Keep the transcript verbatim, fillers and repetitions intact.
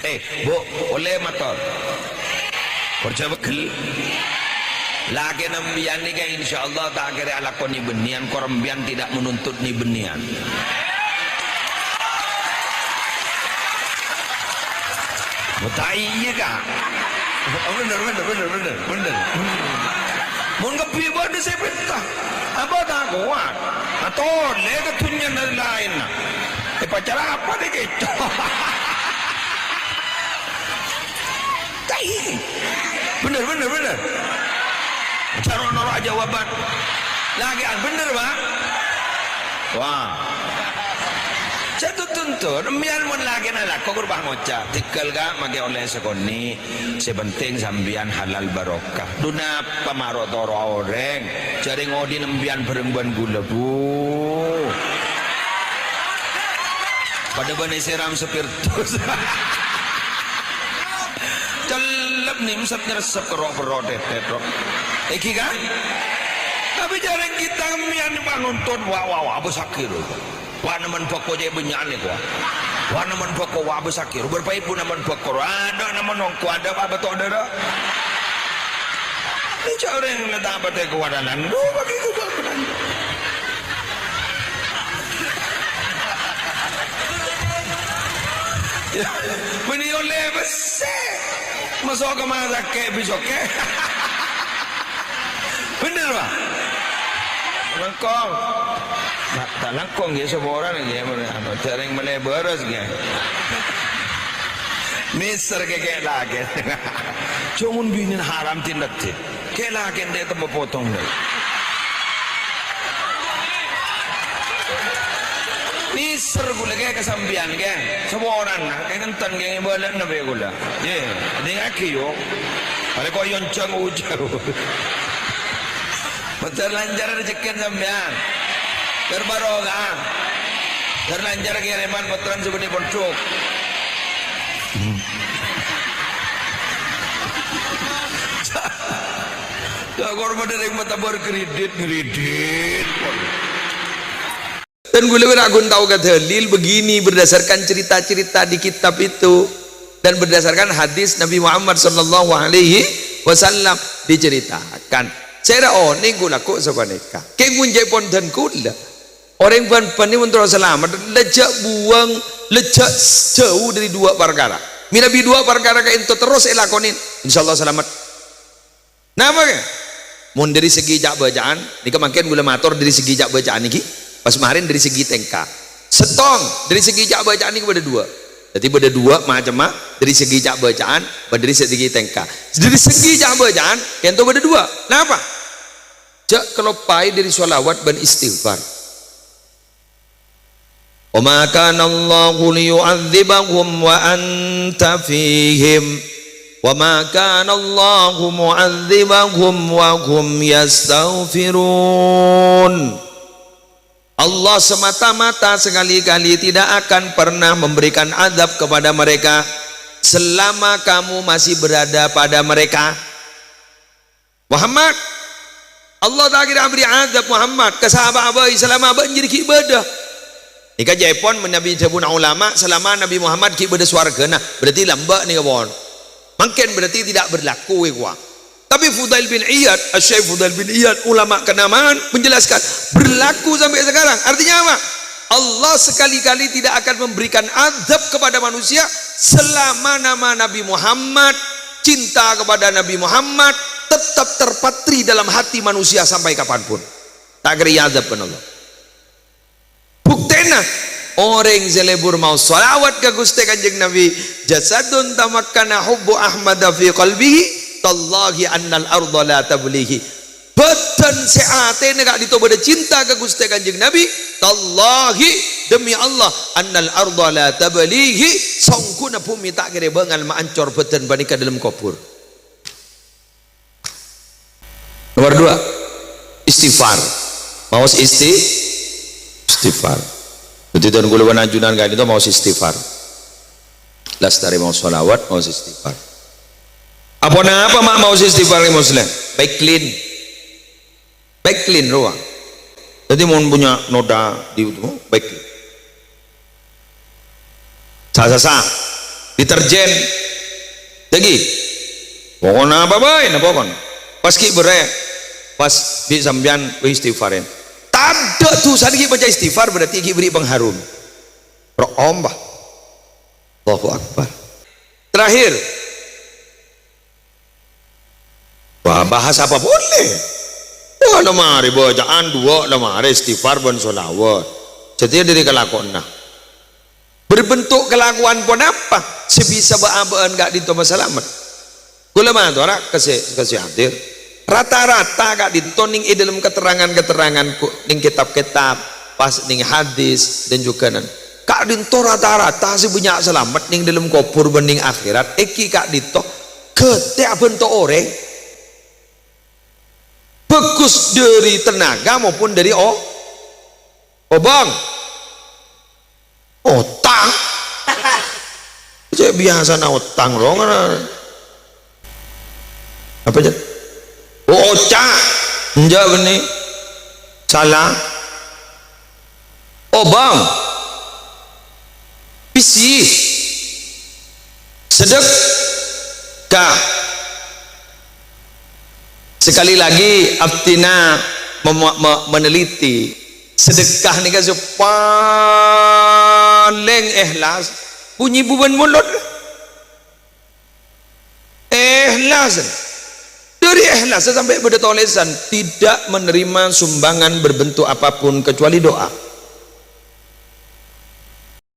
Eh, Bu, ollè mator. Parcajâ pegghel. Lakèna empèyan nèka insyaallah ta' kèra alako nè-bânnèyan, kor empèyan tidak menuntut nè-bânnèyan. Bu, ta' iyâ, Ka'? Bhender, bhender, bhender, bhender, bhender. Mon kabbhi bâdâ sè pènta, apa ta' kowat? Atolè ka dhunnyana laènna. Èpacara apa dhâ' kèto? Tai. Bhender, bhender, bhender. Cara noro' jawaban. Lakè'an bhender, Pak. Wah. Sè tuntut, empèyan mon lakèna lako kor pas ngoca', "Tèghâl, Ka', makè ollè sakonè'. Sè penting sampèyan halal barokah." Dhu napa ma' ro'-toro'a orèng? Jhâ' rèng odi'na empèyan bhâreng bân ghulâ, Bu. Padâ bân Esiram Spirtus. Cellep nèmsep nyersep kèro-pèro tètèt, ro. Èngghi, kan? Tapè jhâ' rèng kita empèyan panuntut, wa, wa, wa, bâsaghi, ro. Wa, nemmen bhâko cè' bânnya'an nèko, wa. Wa, nemmen bhâko, wa, bâsaghi, ro. Bârâmpa èbu nemmen bhâko, ro. Adâ' nemmen ongko, adâ' pa' bâto' dârâ. Jhâ' rèng la ta' patè kowatanan. Dhu, bâgi kobâ. Bânnè ollè pèssè. Maso' ka masakè' bisokkè. Bhender, Pak? Langkong. Ta' langkong, ghi, saporana, ghi, anu, jhâ' rèng malè bârâs, ghi. Mèsèr kèkè lakè. Coma binèna haram din-raddin. Kè' lakèna dhâ' temmo potong, dhâ'. Mèsèr ghulâ, kè, ka sampèyan, kè. Saporana, kè, enten, kè, bâlâna bi' ghulâ. Yè, dingngaghi, yo. Arè ko' yonjang ojhân. Bhender lancar rejhekkèna sampèyan. Ter barokah. Ter lancar kèrèman pottrana sè bânnè pondhuk. Jhâ' kor padâ rèng matabâr kredit, ngredit. Dan ghulâ mèra ghun tao ka dalil begini berdasarkan cerita-cerita di kitab itu dan berdasarkan hadis Nabi Muhammad sallallahu alaihi wasallam diceritakan. Sèra onèng ghulâ ko' sapanèka. Kèng mon jhâ' pon dân ghulâ. Orèng bân-bân nè mon terro salamet, la jhâ' buwâng, la jhâ' jhâu dâri duwâ' parkara. Mènabi duwâ' parkara kaènto terros èlakonè, insyaallah salamet. Napa kè? Mon dâri segi ca'-bâca'an, nèka mangkèn ghulâ mator dâri segi ca'-bâca'an nèka, pas marèn dâri segi tèngka. Sèttong, dâri segi ca'-bâca'an nèka bâdâ duwâ'. Dhâddhi bâdâ duwâ' macemma, dâri segi ca'-bâca'an, bân dâri segi tèngka. Dâri segi ca'-bâca'an, kaènto bâdâ duwâ'. Napa? Jhâ' kaloppaè dâri shalawat bân istighfar. "Wa ma kana Allahu liyu'adzibahum wa anta fihim, wa ma kana Allahu mu'adzibahum wa hum yastaghfirun." Allah semata-mata sekali-kali tidak akan pernah memberikan azab kepada mereka selama kamu masih berada pada mereka. Muhammad, Allah ta' kèra abherri' azab, Muhammad, ka sapa bhâi salama bâ'na jârèya ghi' bâdâ. Nèka ca'èpon manabi dhâbuna ulama, salama Nabi Muhammad ghi' bâdâ sowarghâna, berarti lambâ' nèka pon. Mangkèn berarti tidak berlaku, ya, kuwa. Tapi Fudail bin Iyad, Asy-Syaikh Fudail bin Iyad, ulama kenamaan, menjelaskan, berlaku sampai sekarang. Artinya apa? Allah sekali-kali tidak akan memberikan azab kepada manusia selama nama Nabi Muhammad, cinta kepada Nabi Muhammad, tetap terpatri dalam hati manusia sampai kapanpun. Ta' kèra èazab bân Allah. Buktèna, orèng sè lebur maos shalawat ka Ghustè Kanjeng Nabi, "Jasadun tamakkana hubbu Ahmada fi qalbihi, tallahi annal arda la tablihi." Bhâdhân sè atèna ka'dinto bâdâ cinta ka Ghustè Kanjeng Nabi, tallahi, demi Allah, annal arda la tablihi, songghuna bhumè ta' kèra bângal maancor bhâdhân panèka dâlem kobhur. Nomor dua, istighfar. Maos isti-, istighfar. Dhâddhi, dhân kaulâ bân ajunan ka'dinto maos istighfar. Lastarè maos shalawat, maos istighfar. Apa-napa ma' maos istighfar, Muslim? Baiklin. Baiklin rowa. Dhâddhi, mon punya noda di, baiklin. Sa-, sa-, sa. deterjen, dâggi'. Pokona apa bhâi, napa pokona. Pas ghi' berrâ', pas bi' sampèyan istighfarin. Tadâ' dusana ghi' maca istighfar, berarti ghi' berri' pengharum. Ro'om, bah. Allahu Akbar. Terakhir. Wah, bahas apa polè? Wah, la marè bacaan duwâ', la marè istighfar bân sholawat. Jadi dâri kalakowanna. Berbentuk kelakuan ponapa sè bisa bâ'-abâ'ân ka'dinto masalamet? Kaulâ matora ka sè, ka sè hadir. Rata-rata ka'dinto nèng è dâlem keterangan-keterangan ku-, nèng kitab-kitab, pas nèng hadis, dan juga nan. Ka'dinto rata-rata sè bânnya' salamet nèng dâlem kobhur bân nèng akhèrat, èngghi ka'dinto ghâtè abhânto orèng. Bagus dâri tenaga maupun dâri o-, obâng. Otang. Cè' biyasana otang, rong. Apa, Cèt? Oh, oca'. Enjâ', bânnè. Sala. Obâng. Pèssè. Sedekah. Sekali lagi, abdhina mem-, me-, meneliti. Sedekah nèka sè palèng èhlas, bhunyi bhubhân molod. Èhlas. Dâri èhlas sampè' bâdâ tolèsan, tidak menerima sumbangan berbentuk apapun kecuali doa.